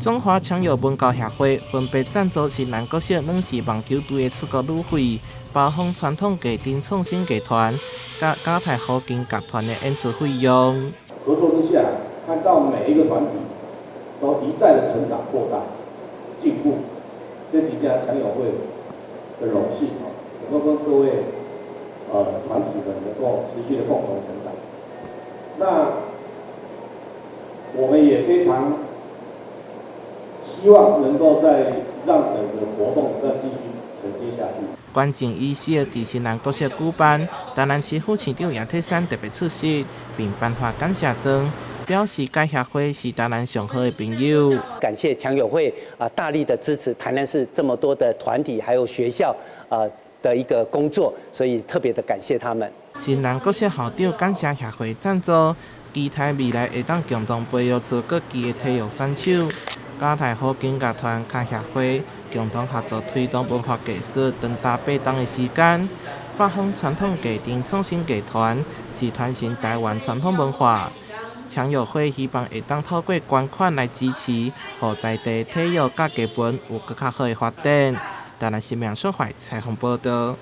中華強友文教協會分別贊助新南國小軟式網球隊的出國旅費，暴風傳統藝陣創新藝團、佮嘉泰和金樂團的演出費用。合作之下，看到每一個團體都一再的成長、擴大、進步，這真正強友會的榮幸哦，能夠跟各位團體們能夠持續的共同成長。那我們也非常希望能夠再讓整個活動再繼續承接下去。捐贈儀式佇新南國小舉辦，台南市副市長葉鐵珊特別出席，並頒發感謝狀，表示該協會是台南上好的朋友。感謝強友會啊，大力的支持台南市這麼多的團體還有學校啊的一個工作，所以特別的感謝他們。新南國小校長感謝協會贊助，期待未來會當共同培育出國際的體育選手。嘉泰好景樂團佮協會共同合作推動文化藝術長達8冬的時間。北方傳統藝陣創新藝團是傳承台灣傳統文化。強友會希望會當透過捐款來支持，予在地體育佮藝文有閣較好的發展。台南新聞小懷採訪報導。